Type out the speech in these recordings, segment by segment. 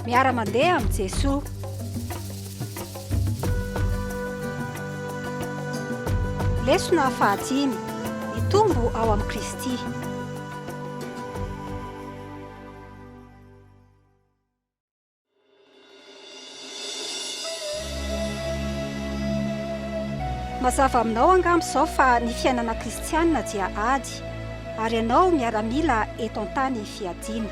Miara-mandeha amin'i Jesoa. Lesona fahadimy, Mitombo ao amin'i Kristy. Mazava aminao angamba izao fa ny fiainana kristianina dia ady, ary ianao miaramila eto an-tany fiadiana.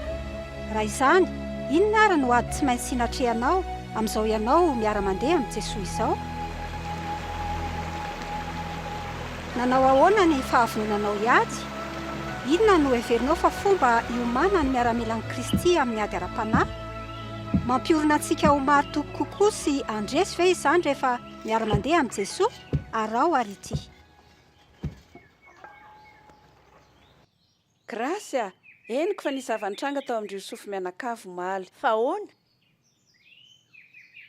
Raha izany, inona ary no ady tsy maintsy natrehanao amin'izao ianao miara-mandeha amin'i Jesoa izao? Nanao ahoana ny fahavononanao hiady? Inona no heverinao fa fomba iomanan'ny miaramilan'i Kristy amin'ny ady ara-panahy? Mampiorina antsika ho mahatoky kokoa sy handresy ve izany rehefa miara-mandeha amin'i Jesoa? Araho ary ity. Grace a! Henoko fa nisy zava-nitranga tao amin-dry Yosofy mianakavy omaly. Fa ahoana?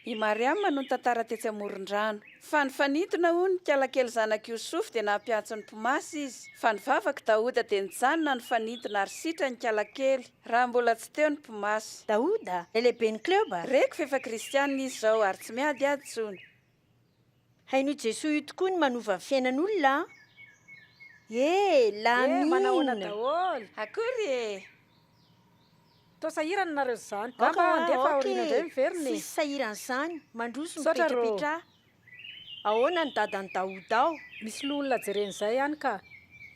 I Mariam no nitantara tetsy amoron-drano. Fa nifanintona hono ikalakely zanak'i Yosofy dia nampiantso ny mpimasy izy. Fa nivavaka i Daoda dia nijanona nifanintona ary sitrany ikalakely raha mbola tsy teo ny mpimasy. Daoda? Ilay lehiben'ny club? Reko fa efa kristianina izy izao ary tsy miady ady intsony. Hain'io Jesoa io tokoa ny manova ny fiainan'olona an! Eh! Eh, manahoana Lamina! daholo? Akory e! Toa sahirana nareo zany. Aoka Ngamba hoa, andeha fa aoka aoriana e! indray miverina e. Tsisy sahirana izany. Mandroso Misaotra rô. mipetrapetraha. Ahoana ny dadan'i Daoud ao? Misy loholona jerena izay any ka.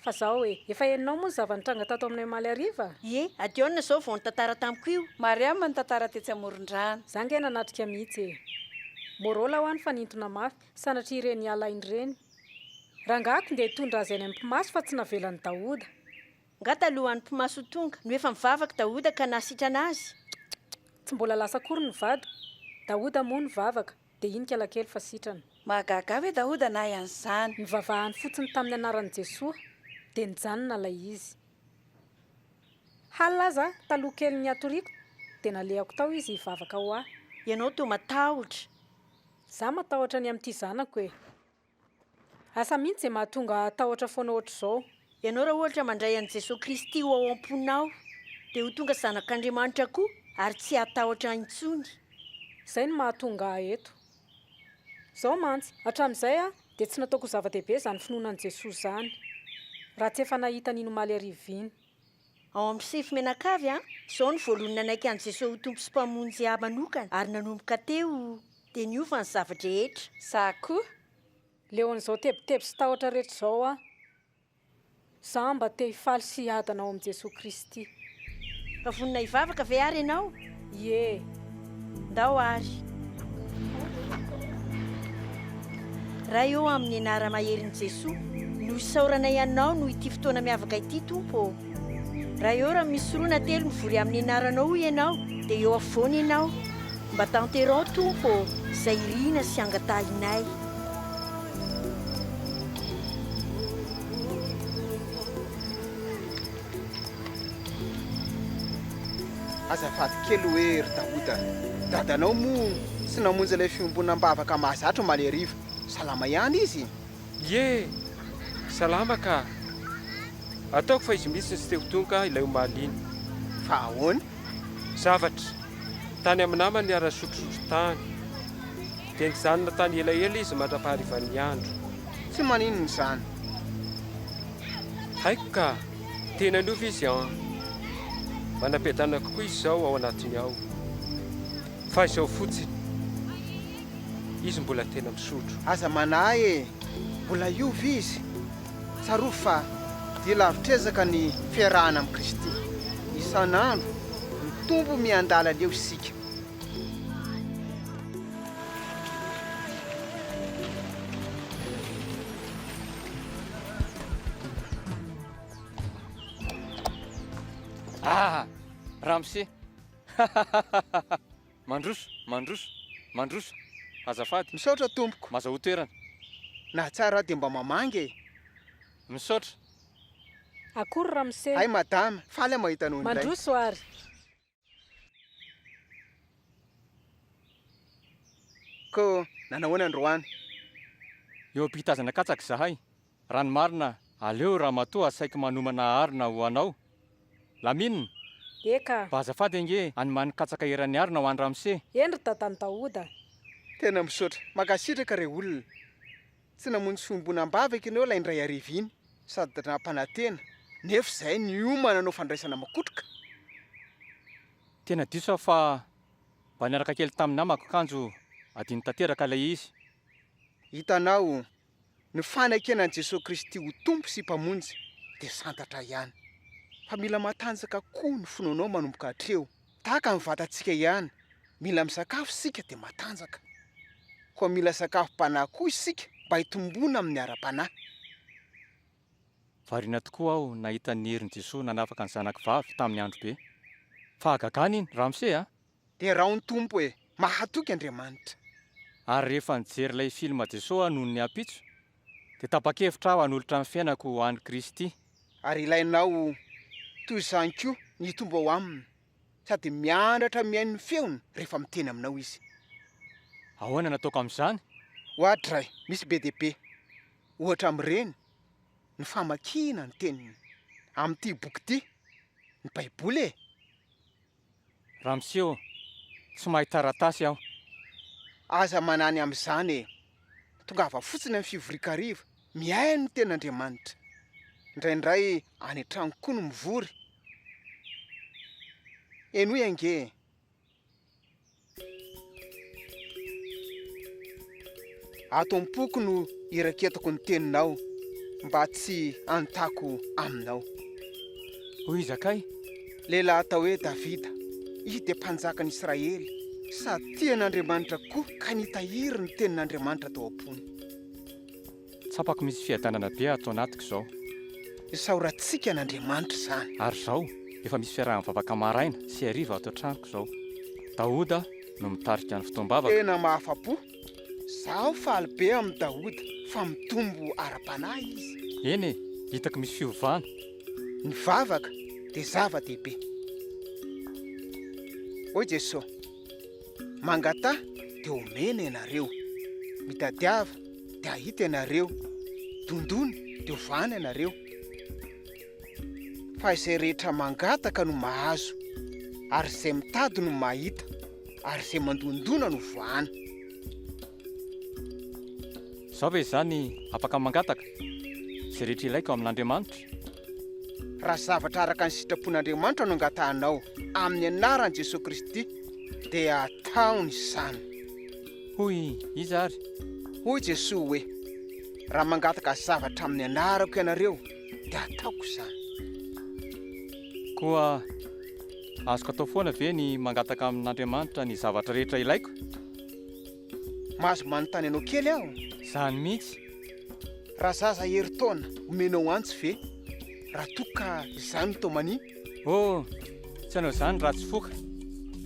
Fa zao e. Efa henonao moa ny zava-nitranga tato aminay omaly hariva? Ie, Adiona izao vao nitantara tamiko io. Mariam nitantara tetsy amoron-drano. Za nge nanatrika mihitsy e. Môrôla hoa nifanintona mafy, sanatria ireny hiala aina ireny. Rangahako ndeha hitondra azy any amin'ny mpimasy fa tsy navelan'i Daoda. Nga talohan'ny mpimasy ho tonga, no efa nivavaka Daoda ka nahasitrana azy? Tsy mbola lasa akory ny vadiko. Daoda moa nivavaka, dia iny kalakely fa sitrana. Mahagaga ahy hoe Daoda nahay an'izany. Nivavahany fotsiny tamin'ny anaran'i Jesoa, dia nijanona ilay izy. Halina aza, taloha kelin'ny hatoriako, dia nalehako tao izy hivavaka ho ahy. Ianao toa matahotra. Za matahotra ny amin'ity zanako e. Asa mihitsy izay mahatonga ahy hatahotra foana ohatr'izao. Ianao raha ohatra mandray an'i Jesoa Kristy ho ao am-ponao dia ho tonga zanak'Andriamanitra koa ary tsy hatahotra intsony. Izay no mahatonga ahy eto. Izao mantsy, hatramin'izay aho dia tsy nataoko ho zava-dehibe izany finoana an'i Jesoa izany, raha tsy efa nahita an'iny omaly hariva iny. Ao amin'ny sefo mianakavy an, izao no voalohany nanaiky an'i Jesoa ho Tompo sy Mpamonjy ahy manokana ary nanomboka teo dia niova ny zava-drehetra. Za koa. Leon'izao tebiteby sy tahotra rehetra izao aho. Za mba te hifaly sy hiadana ao amin'i Jesoa Kristy. Fa vonona hivavaka ve ary ianao? Ie. Ndao ary. Ray ô amin'ny anara-maherin'i Jesoa no isaoranay Anao noho ity fotoana miavaka ity Tompo ô. Ray ô raha misy roa na telo mivory amin'ny anaranao hoy Ianao dia eo afovoany Ianao. Mba tanterao Tompo ô izay irina sy angatahinay. Azafady kely hoe ry Daoda, dadanao moa tsy namonjy ilay fiombonam-bavaka mahazatra omaly hariva. Salama ihany izy? Ie, salama ka. Ataoko fa izy mihitsy no tsy te ho tonga ilay omaly iny. Fa ahoana? Zavatra. Tany amin'ny namany niara-nisotrosotro tany. Dia nijanona tany elaela izy mandra-paharivan'ny andro. Tsy maninona izany. Haiko ka! Tena niova izy an! Manam-piadanana kokoa izy izao ao anatiny ao. Fa izao fotsiny, izy mbola tena misotro. Aza manahy e! Mbola hiova izy. Tsarovy fa dia lavitr'ezaka ny fiarahana amin'i Kristy. Isan'andro, mitombo miandalana eo isika. Ah! Ramose! Hahahaha! Mandroso, mandroso, mandroso! Azafady! Misaotra tompoko! Mazahoa toerana! Na tsara dia mba mamangy e! Misaotra! Akory ramose! Hay madama, faly aho mahita anao indray. Mandroso ary! Ko nanahoana androany? Eo am-pitazana katsaka izahay. Raha ny marina, aleo ramatoa asaiko manomana arina ho anao. Lamine! Eka. Mba azafady ange, anomano katsaka eran'ny harona ho an'i ramose. Eny ry dadan'i Daoda. Tena misaotra. Mankasitraka re olona. Tsy namonjy fiombonam-bavaka ianao ilay indray hariva iny sady nampanantena, nefa izahay niomana hanao fandraisana makotroka. Tena diso aho fa mba niaraka kely tamin'ny namako kanjo adino tanteraka ilay izy. Hitanao, ny fanekena an'i Jesoa Kristy ho Tompo sy Mpamonjy dia santatra ihany. Fa mila matanjaka koa ny finoanao manomboka hatreo. Tahaka ny vatantsika ihany, mila misakafo isika dia matanjaka. Koa mila sakafom-panahy koa isika mba hitomboana amin'ny ara-panahy. Variana tokoa aho nahita ny herin'i Jesoa nanafaka ny zanako vavy tamin'ny andro be. Fahagagana iny, ramose a! Derao ny Tompo e! Mahatoky Andriamanitra. Ary rehefa nijery ilay film Jesoa aho nony ny ampitso, dia tapa-kevitra aho hanolotra ny fiainako ho an'i Kristy. Ary ilainao toy izany koa ny hitombo ao Aminy, sady mianatra mihaino ny feony rehefa miteny aminao Izy. Ahoana no ataoko amin'izany? Oadray, misy be dia be ohatra amin'ireny ny famakiana ny Teniny amin'ity boky ity, ny Baiboly e! Ramose ô, tsy mahay taratasy aho. Aza manany amin'izany e! Tongava fotsiny amin'ny fivorian-kariva, mihaino ny Tenin'Andriamanitra. Indraindray any an-trano koa no mivory. Henoy ange e! Ato am-poko no iraketako ny teninao, mba tsy hanontako aminao. Hoy iza kay? Lehilahy atao hoe Davida. Izy dia mpanjakan'i Israely, sady tia an'Andriamanitra koa ka nitahiry ny tenin'Andriamanitra tao am-pony. Tsapako misy fiadanana be ato anatiko izao. Isaorantsika an'Andriamanitra izany. Ary izao, efa misy fiaraha-mivavaka maraina sy hariva ato an-tranoko izao. Daoda no mitarika ny fotoam-bavaka. Tena mahafa-po. Zaho faly be amin'i Daoda fa mitombo ara-panahy izy. Eny e, hitako misy fiovana. Ny vavaka dia zava-dehibe. Hoy Jesoa, Mangataha dia omena ianareo, mitadiava dia hahita ianareo, dondona dia hovahana ianareo. Fa izay rehetra mangataka no mahazo, ary izay mitady no mahita, ary izay mandondona no voahana. Izaho ve izany afaka mangataka izay rehetra ilaiko amin'Andriamanitra? Raha zavatra araka ny sitrapon'Andriamanitra no angatahanao amin'ny anaran'i Jesoa Kristy dia ataony izany. Hoy iza ary? Hoy Jesoa hoe, Raha mangataka zavatra amin'ny anarako ianareo dia ataoko izany. Koa azoko atao foana ve ny mangataka amin'Andriamanitra ny zavatra rehetra ilaiko? Mahazo manontany anao kely aho? Izany mihitsy. Raha zaza herintaona omenao antsy ve raha toa ka izany no taomania? Oh, tsy hanao izany raha tsy foka.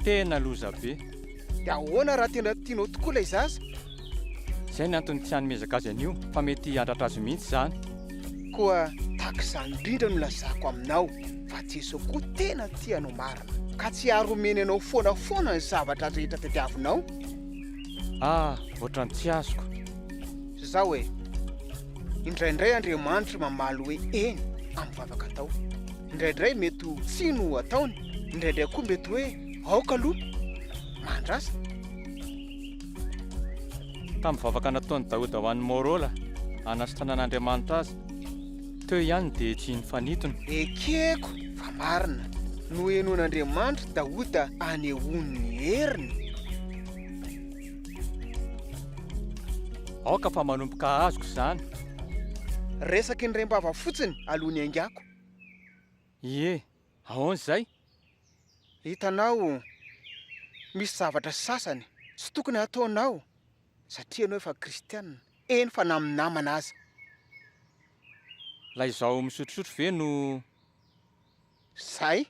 Tena loza be. Dia ahoana raha tena tianao tokoa ilay zaza? Izay ny antony tsy hanomezako azy an'io fa mety handratra azy mihitsy izany. Koa tahaka izany indrindra no lazako aminao fa Jeso koa tena tia anao marina ka tsy ary omeny anao foana foana ny zavatra rehetra tadiavinao. Ah, ohatran'ny tsy azoko. Zao e, indraindray Andriamanitra mamaly hoe eny amin'ny vavaka atao. Indraindray mety ho tsia no ataony, indraindray koa mety hoe aoka aloha, mahandrasa. Tamin'ny vavaka nataon'i Daoda ho an'i Morola hanasitranan'Andriamanitra azy, teo ihany dia tsy nifanintona. Ekeko fa marina, nohenoin'Andriamanitra Daoda anehoany ny heriny. Aoka fa manomboka azoko izany. Resaky ny rem-bava fotsiny aloha ny aingako. Ie, ahoana izay? Hitanao, misy zavatra sasany tsy tokony hataonao satria ianao efa kristiana, eny fa na amin'ny namana aza. Ilay izaho misotrosotro ve no. Zay?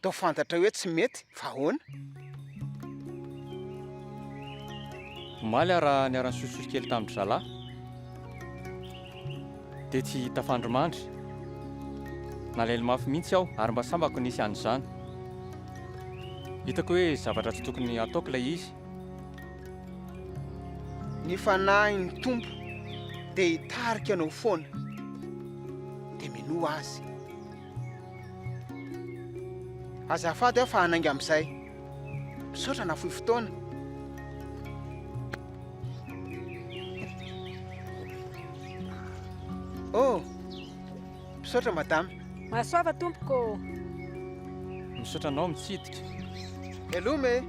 Toa fantatrao hoe tsy mety fa ahoana? Omaly aho raha niara-nisotrosotro kely tamin-dry zalahy dia tsy tafandrimandry. Nalahelo mafy mihitsy aho ary mba sambako nisy an'izany. Hitako hoe zavatra tsy tokony hataoko ilay izy. Ny Fanahin'ny Tompo dia hitarika anao foana. Dia minoa Azy. Azafady aho fa hanainga amin'izay. Misaotra nahafoy fotoana. Oh! Misaotra madama. Mahasoava tompoko ô! Misaotra anao mitsidika. Veloma e!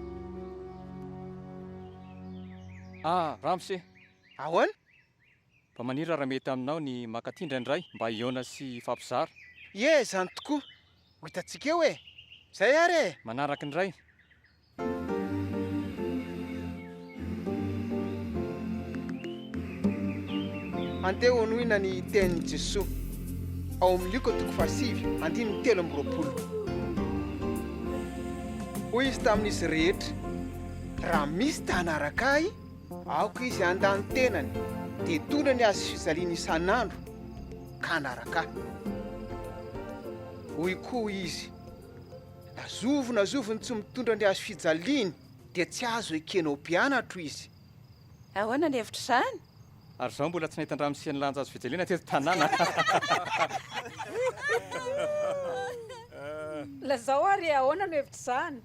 Ah, ramose! Ahoana? Mba maniry raha mety aminao ny maka aty indraindray mba hihaona sy hifampizara. Ie, izany tokoa. Ho hitantsika eo e! Izay ary e! Manaraka indray. Andeha hohenoina ny tenin'i Jesoa ao amin'ny Lioka toko fahasivy andininy 23. Hoy Izy tamin'izy rehetra, Raha misy te hanaraka Ahy, aoka izy handà ny tenany, dia hitondra ny hazo fijaliany isan'andro, ka hanaraka Ahy. Hoy koa Izy, Na zovy na zovy ny tsy mitondra ny hazo fijaliany dia tsy azo ekena ho mpianatro izy. Ahoana ny hevitr'izany? Ary izaho mbola tsy nahita an-dRamose nilanja hazo fijaliana teto tanàna. Lazao ary e, ahoana no hevitr'izany?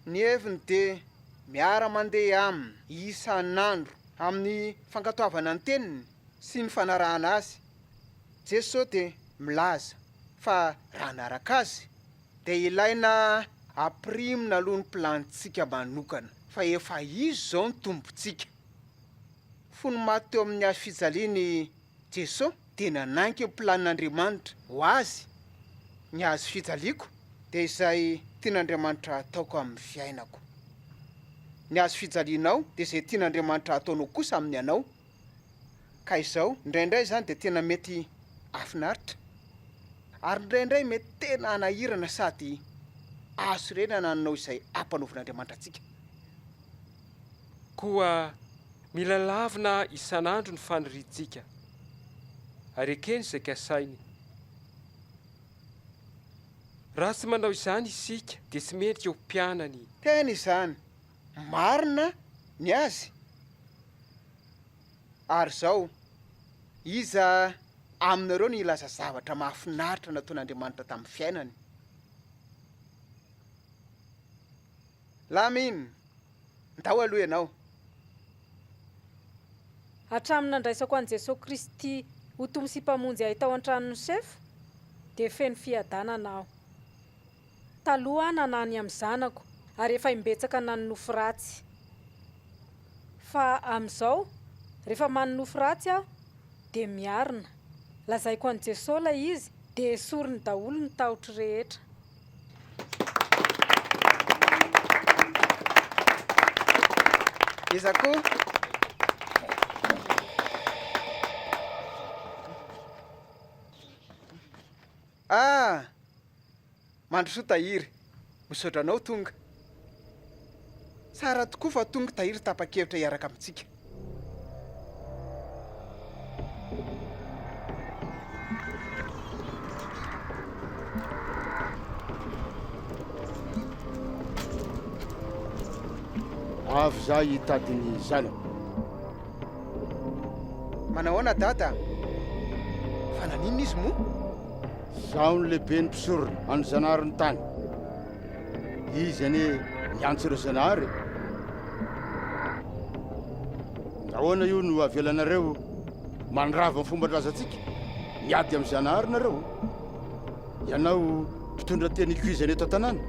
Ny heviny dia miara-mandeha aminy isan'andro amin'ny fankatoavana ny teniny sy ny fanarahana azy. Jesoa dia milaza fa raha hanaraka azy dia ilaina ampirimina aloha ny plan-tsika manokana fa efa izy izao ny Tompontsika. Fony maty teo amin'ny hazo fijaliana i Jesoa dia nanaiky ny planin'Andriamanitra ho azy, ny hazo fijaliako dia izay tian'Andriamanitra hataoko amin'ny fiainako. Ny hazo fijalianao dia izay tian'Andriamanitra hataonao kosa amin'ny anao. Ka izao, indraindray izany dia tena mety hahafinaritra, ary indraindray mety tena hanahirana sady hahasorenana hanao izay ampanaovin'Andriamanitra antsika. Koa mila lavina isan'andro ny faniriantsika, ary ekeny izay kasainy. Raha tsy manao izany isika, dia tsy mendrika ho mpianany. Tena izany, marina ny azy. Ary izao, iza aminareo no hilaza zavatra mahafinaritra nataon'Andriamanitra tamin'ny fiainany? Lamine, ndao aloha ianao. Hatramin'ny nandraisako an'i Jesoa Kristy ho Tompo sy Mpamonjy ahy tao an-tranon'ny sefo dia feno fiadanana aho. Taloha aho nanany amin'ny zanako ary efa imbetsaka nanonofy ratsy. Fa amin'izao, rehefa manonofy ratsy aho dia miarina. Lazaiko an'i Jesoa ilay izy dia esoriny daholo ny tahotro rehetra. Iza koa? Ah! Mandrosoa Tahiry, misaotra anao tonga. Tsara tokoa fa tonga Tahiry tapa-kevitra hiaraka amintsika. Avy za hitady ny zanako. Manahoana Dada? Fa naninona izy moa? Izaho no lehiben'ny mpisorona an'ny Zanaharin'ny tany. Izy anie miantso ireo Zanahary e. Nahoana io no avelanareo mandrava ny fomban-drazantsika? Miady amin'ny Zanahary nareo. Ianao mpitondra teny ikoizana eto an-tanàna,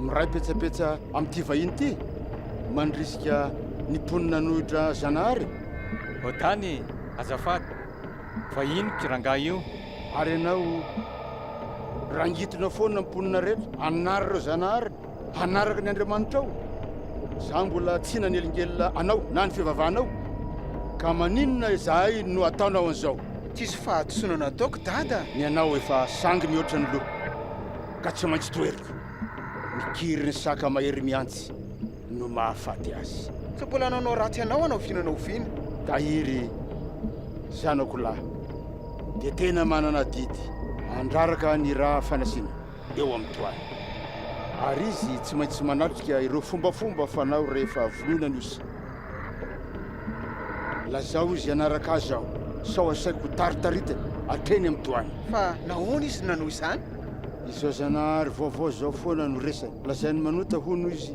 miray petsapetsa amin'ity vahiny ity, mandrisika ny mponina hanohitra Zanahary. Odany, azafady. Vahiniko rangahy io. Ary ianao rangitina foana ny mponina rehetra, hanary ireo zanahary, hanaraka ny andriamanitrao. Izaho mbola tsy nanelingelina anao na ny fivavahanao, ka maninona izahay no ataonao an'izao? Tsisy fahadisoana nataoko dada. Ny anao efa sangy mihoatra ny loha, ka tsy maintsy toheriko. Ny kirin'ny saka mahery mihantsy. no mahafaty azy. Tsy mbola nanao ratsy anao aho na oviana na oviana. Tahiry, zanako lahy, dia tena manana adidy handraraka ny ra fanasina eo amin'ny toany. Ary izy tsy maintsy manatrika ireo fombafomba fanao rehefa vonoina ny osa. Lazao izy hanaraka azy aho, sao asaiko ho taritaritany hatreny amin'ny toany. Fa nahoana izy no nanao izany? Izao Zanahary vaovao izao foana no resany. Lazainy manota hono izy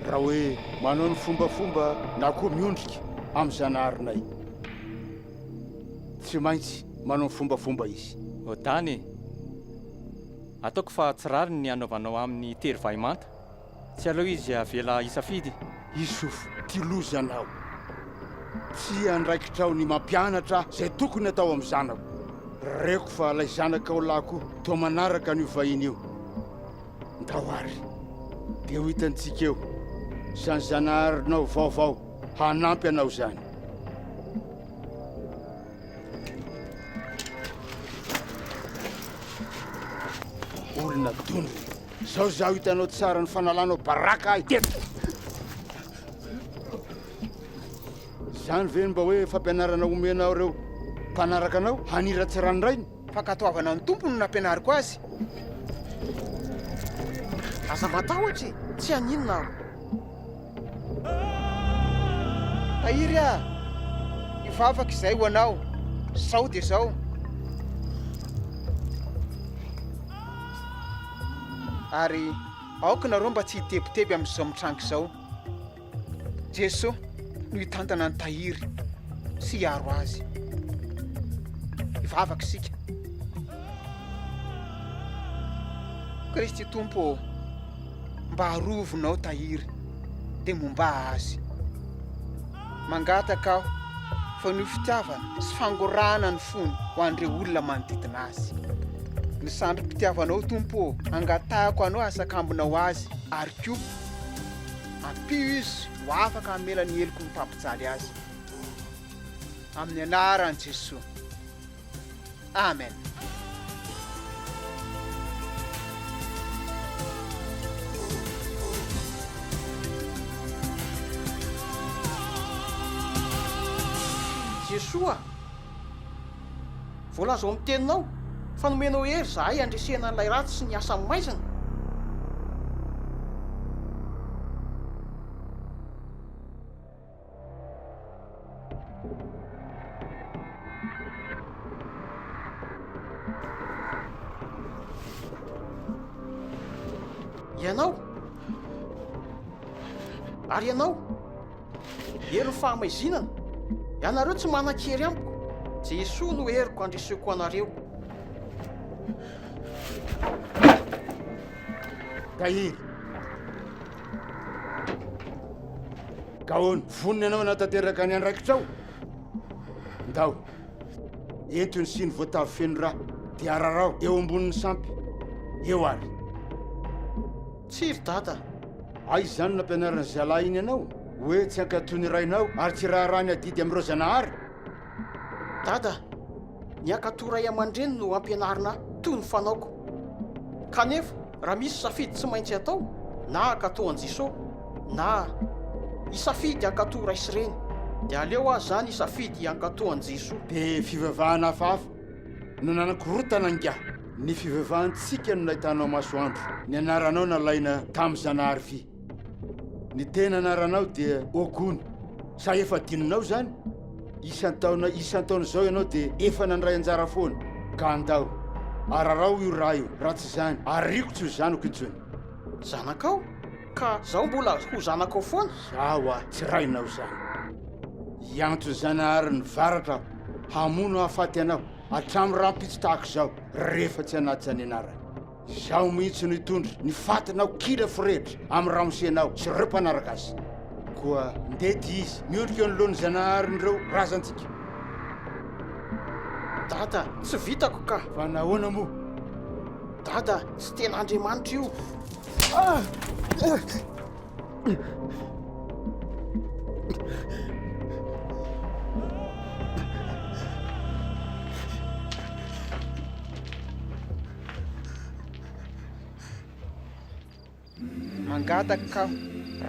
raha hoe manao ny fombafomba na koa miondrika amin'ny Zanaharinay. Tsy maintsy manao ny fombafomba izy. O Dany e! Ataoko fa tsy rariny ny hanaovanao aminy tery vay manta. Tsy aleo izy avela hisafidy? Issouf, ty loza anao. Tsy andraikitrao ny mampianatra ahy izay tokony atao amin'ny zanako. Reko fa ilay zanakao lahy koa toa manaraka an'io vahiny io. Ndao ary, dia ho hitantsika eo izany zanaharinao vaovao hanampy anao izany. Olona dondrona. Zao zaho hitanao tsara ny fanalanao baraka ahy teto. Zany ve no mba hoe fampianarana omenao ireo mpanaraka anao haniratsira ny rainy? Fankatoavana ny Tompo no nampianariko azy. Aza matahotra e, tsy haninona aho. Tahiry ah! Hivavaka izay ho anao, zao dia zao. Ary aoka nareo mba tsy hitebiteby amin'izao mitranga izao. Jeso no hitantana an'i Tahiry sy hiaro azy. Hivavaka isika. Kristy Tompo ô, mba arovinao Tahiry dia mombà azy. Mangataka aho fa noho fitiavana sy fangorahana ny fony ho an'ireo olona manodidina azy. Ny sandrim-pitiavanao Tompo ô, angatahako Anao hasakambinao azy ary koa ampio izy ho afaka hamela ny heloky ny mpampijaly azy. Amin'ny anaran'i Jesoa. Amen. Jesoa, voalaza ao amin'ny teninao fa nomenao hery izahay handresena an'ilay ratsy sy ny asan'ny maizina. Ianao, ary ianao, herin'ny fahamaizinana, ianareo tsy manan-kery amiko, Jesoa no heriko handreseko anareo. Tahiry. Ka ahoana? Vonona ianao hanatanteraka ny andraikitrao? Ndao, ento ny siny voatavo feno rà, dia araraho eo ambonin'ny sampy. Eo ary. Tsia ry Dada. Aiza izany no nampianaran'ny zalahy iny anao? Hoe tsy hankatò ny rainao ary tsy raharaha ny adidy amin'ireo zanahary? Dada, ny hankatò ray aman-dreny no ampianarina ahy toy ny fanaoko. Kanefa, raha misy safidy tsy maintsy atao, na hankatò an'i Jesoa, na hisafidy hankatò ray sy reny, dia aleo aho izany hisafidy hankatò an'i Jesoa. Dia fivavahana hafahafa no nanakorontana angaha? Ny fivavahantsika no nahitanao masoandro, ny anaranao nalaina tamin'ny Zanahary vy. Ny tena anaranao dia Ogony. Sa efa adinonao izany? Isan-taona isan-taona izao ianao dia efa nandray anjara foana. Ka andao, araraho io ra io, raha tsy izany, ariako tsy ho zanako intsony. Zanakao? Ka zaho mbola ho zanakao foana? Zaho aho tsy rainao izany. Hiantso ny Zanaharin'ny varatra aho, hamono hahafaty anao, hatramin'ny rahampitso tahaka izao, rehefa tsy hanaja ny anarany. Izaho mihitsy no hitondra ny fatinao kila forehitra amin'ny ramosenao sy ireo mpanaraka azy. Koa ndeha ty izy, miondrika eo anoloan'ny Zanaharin'ireo razantsika. Dada, tsy vitako ka! Fa nahoana moa? Dada, tsy tena Andriamanitra io. Mangataka aho,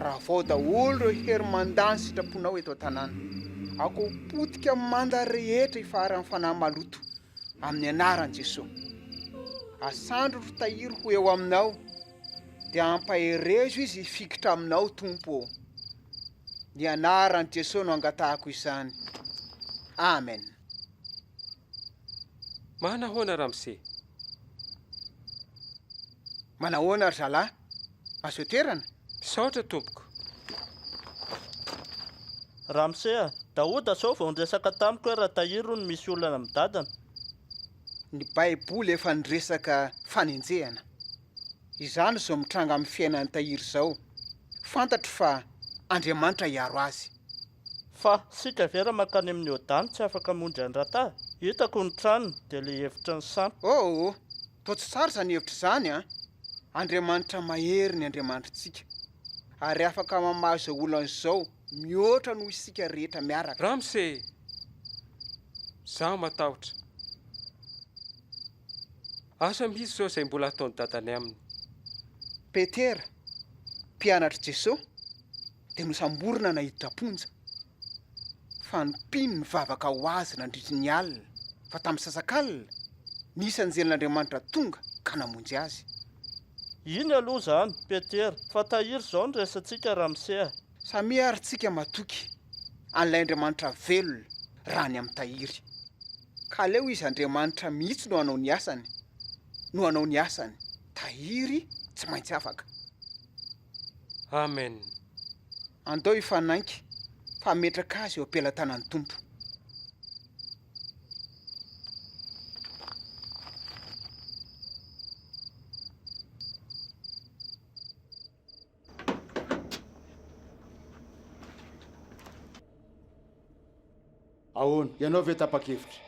ravao daholo ireo hery mandà ny sitraponao eto an-tanàna. Aoka ho potika ny manda rehetra ifaharan'ny fanahy maloto, amin'ny anaran'i Jesoa. Asandrotro tahiry ho eo aminao, dia ampaherezo izy hifikitra aminao, Tompo ô. Ny anaran'i Jesoa no angatahako izany. Amen. Manahoana ramose? Manahoana ry zalahy? Azo etoerana? Misaotra tompoko. Ramose a! Daoda zao vao niresaka tamiko hoe Ratahiry hono misy olana amin'ny dadany. Ny baiboly efa niresaka fanenjehana. Izany izao mitranga amin'ny fiainan'i Tahiry izao. Fantatro fa Andriamanitra hiaro azy. Fa sika ve raha mankany amin'ny Odany tsy afaka hamonjy an'i Rata? Hitako ny tranony dia le hevitry ny sampy. Oh! Toa tsy tsara izany hevitra izany an! Andriamanitra mahery ny Andriamanitritsika, ary afaka mamaha izao olana izao mihoatra noho isika rehetra miaraka. Ramose! Zaho matahotra. Asa mihitsy izao izay mbola hataon'i dadany aminy. Petera, mpianatr'i Jesoa, dia nosamborina naiditra am-ponja. Fa ny mpino nivavaka ho azy nandritry ny alina, fa tamin'ny sasak'alina, nisy anjelin'Andriamanitra tonga ka namonjy azy. Iny aloha izany, Petera, fa tahiry izao ny resatsika ramose a! Samia ary tsika matoky an'ilay Andriamanitra velona raha ny amin'ny tahiry. Ka aleo Izy Andriamanitra mihitsy no hanao ny asany, no hanao ny asany. Tahiry tsy maintsy afaka. Amen. Andao hifanaiky fa hametraka azy eo am-pelatanan'ny Tompo. Ahoana? Ianao ve tapa-kevitra?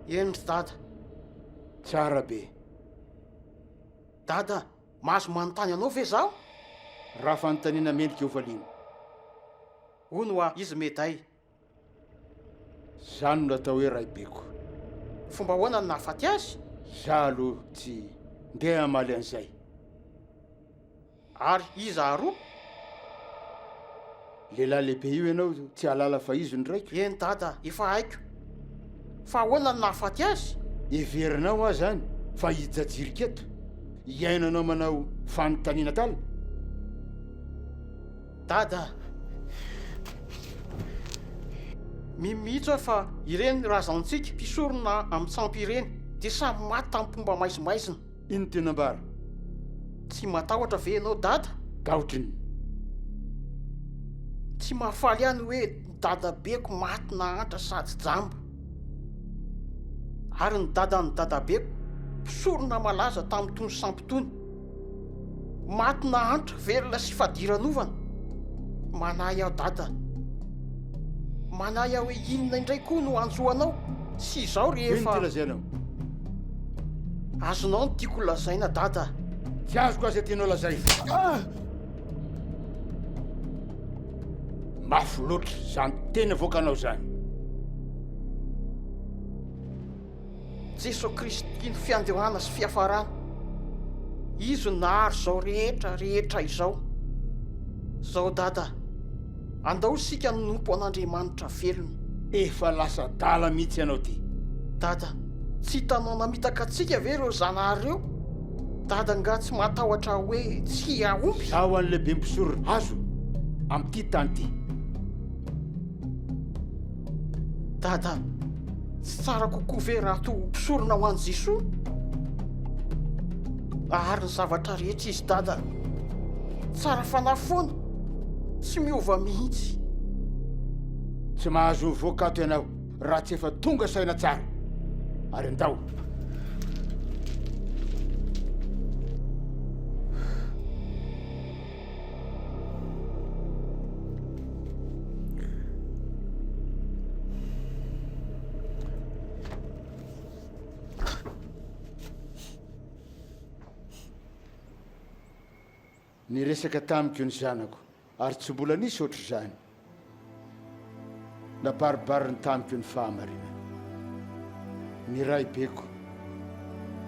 Eny ry Dada. Tsara be. Dada, mahazo manontany anao ve zaho? Raha fanontaniana mendrika hofaliana. Hono hoa, izy Meday. Zany no atao hoe raibeko. Fomba ahoana no nahafaty azy? Za aloha tsy ndeha hamaly an'izay. Ary iza aroa? Lehilahy lehibe io ianao tsy hahalala fa izy no raiko? Eny dada, efa haiko. Fa ahoana no nahafaty azy? Heverinao aho zany fa hijajirika eto? Hiainanao manao fanontaniana adala? Dada a! Mino mihitsy aho fa ireny razantsika mpisorona amin'ny sampy ireny dia samy maty tamim-pomba maizimaizina. Ino tiana ambara? Tsy matahotra ve ianao Dada? Tahotra inona? Tsy mahafaly ahy ny hoe ny dadabeko maty nahantra sady jamba. Ary ny dadan'ny dadabeko mpisorona malaza tamin'itony sampy itony. Maty nahantra, velona sy fadiranovana. Manahy aho dada. Manahy aho hoe inona indray koa no hanjo anao sy izaho rehefa. Ino ty lazainao? Azonao ny tiako lazaina dada. Tsy azoko aza tianao lazaina. Ah! Mafy loatra izany teny avoakanao izany. Jeso Kristy no fiandohana sy fiafarana. Izy no nahary izao rehetra rehetra izao. Zao Dada, andao isika hanompo an'Andriamanitra velona. Efa lasa adala mihitsy ianao ty. Dada, tsy hitanao namitaka antsika ve ireo zanahary ireo? Dada nga tsy matahotra hoe tsy hahomby? Zaho an'i lehibe mpisorona hazo amin'ity tany ity. Dada, tsy tsara kokoa ve raha toa mpisorona ho an'i Jesoa? Nahary ny zavatra rehetra izy Dada. Tsara fanahy foana, tsy miova mihitsy. Tsy mahazo mivoaka ato ianao raha tsy efa tonga saina tsara. Ary andao. Niresaka tamiko ny zanako ary tsy mbola nisy ohatr'izany. Nabaribariny tamiko ny fahamarinana. Ny raibeko,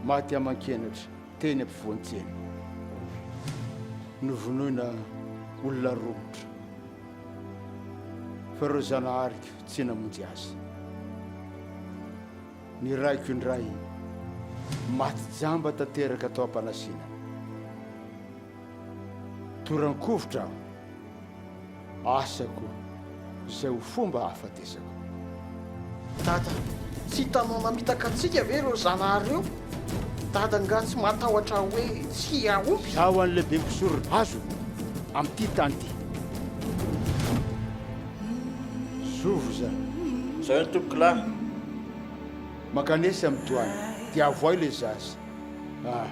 maty aman-kenatra teny ampovoan-tsena. Novonoina olona romotra. Fa ireo zanahariko tsy namonjy azy. Ny raiko indray maty jamba tanteraka tao am-panasinana. Toran-kovitra aho. Asako. izay ho fomba hahafatesako. Dada, tsy hitanao namitaka antsika ve ireo zanahary ireo? Dada nga tsy matahotra hoe tsy hahomby? Izaho an'ilay be mpisorona azo amin'ity tany ity. Zovy izany. Izao ihany tompokolahy. Mankanesa amin'ny doany dia avoay ilay zaza. Ah,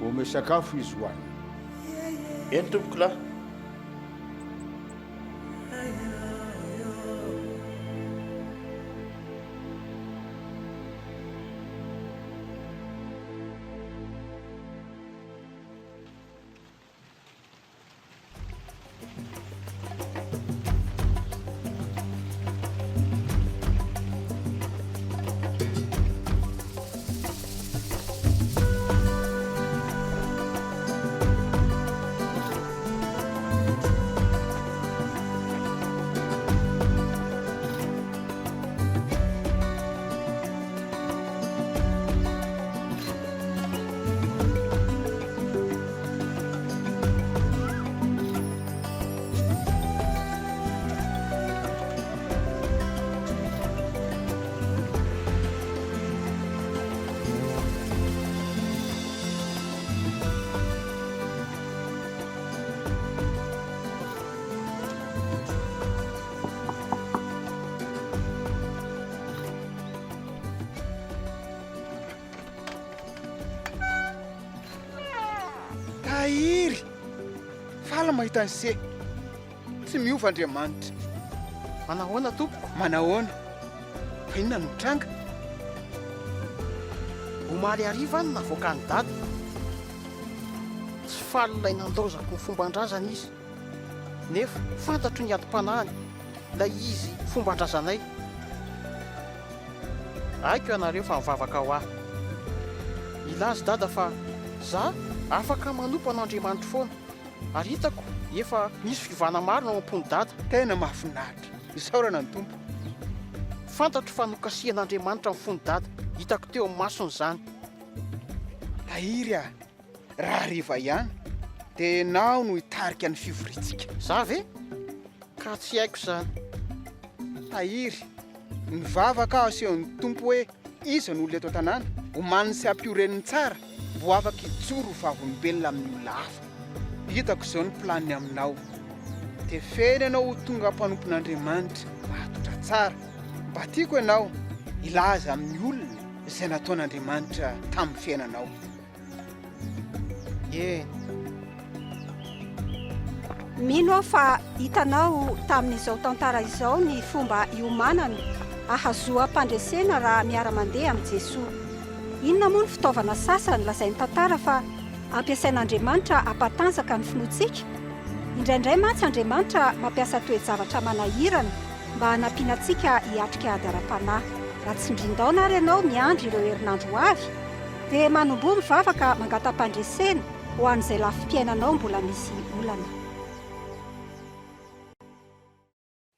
omeo sakafo izy hohaniny. Eny tompokolahy. Tahiry! Faly mahita an'i Se. Tsy miova Andriamanitra. Manahoana tompoko? Manahoana? Fa inona no nitranga? Omaly hariva no navoakan'i Dada. Tsy faly ilay nandaozako ny fomban-drazana izy. Nefa fantatro ny adim-panahiny, ilay izy fomban-drazanay. Haiko ianareo fa mivavaka ho ahy. Nilaza Dada fa za afaka manompo an'Andriamanitro foana. Ary hitako efa misy fiovana marina ao am-pon'i Dada. Tena mahafinaritra. Isaorana ny Tompo. Fantatro fa nokasihan'Andriamanitra ny fon'i Dada. Hitako teo amin'ny masony izany. Tahiry a! Raha hariva ihany dia enao no hitarika ny fivoriantsika. Za ve? Ka tsy haiko izany. Tahiry, Mivavaka aho asehon'ny Tompo hoe iza no olona eto an-tanàna, omaniny sy ampioreniny tsara mba ho afaka hijoro ho vavolombelona amin'ny olona hafa. Hitako izao ny planiny aminao. Dia feno ianao ho tonga mpanompon'Andriamanitra matotra tsara. Mba tiako ianao hilaza amin'ny olona izay nataon'Andriamanitra tamin'ny fiainanao. Eny. Mino aho fa hitanao tamin'izao tantara izao ny fomba iomanana ahazoam-pandresena raha miara-mandeha amin'i Jesoa. Inona moa ny fitaovana sasany lazain'ny tantara fa ampiasain'Andriamanitra hampatanjaka ny finoantsika? Indraindray mantsy Andriamanitra mampiasa toe-javatra manahirana mba hanampiana antsika hiatrika ady ara-panahy. Raha tsindrin-daona ary ianao miandry ireo herinandro ho avy, dia manomboha mivavaka mangata-pandresena ho an'izay lafim-piainanao mbola misy olana.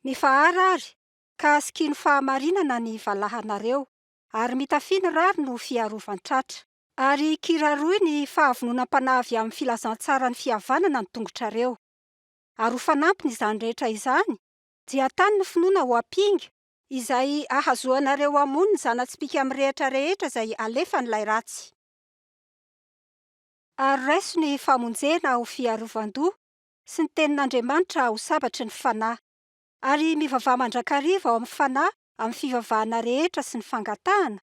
Mifahara ary, ka asikino fahamarinana ny valahanareo, ary mitafia ny rariny ho fiarovan-tratra. Ary kiraroy ny fahavononam-panahy avy amin'ny filazantsaran'ny fihavanana ny tongotrareo. Ary ho fanampiny izany rehetra izany, dia tany ny finoana ho ampinga, izay ahazoanareo hamono ny zana-tsipìka mirehitra rehetra izay alefan'ilay ratsy. Ary raiso ny famonjena ho fiarovan-doha sy ny tenin'Andriamanitra ho sabatry ny fanahy. Ary mivavaha mandrakariva ao amin'ny fanahy amin'ny fivavahana rehetra sy ny fangatahana,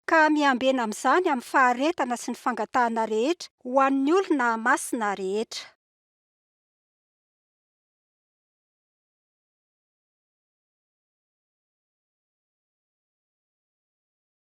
ka miambena amin'izany amin'ny faharetana sy ny fangatahana rehetra ho an'ny olona masina rehetra.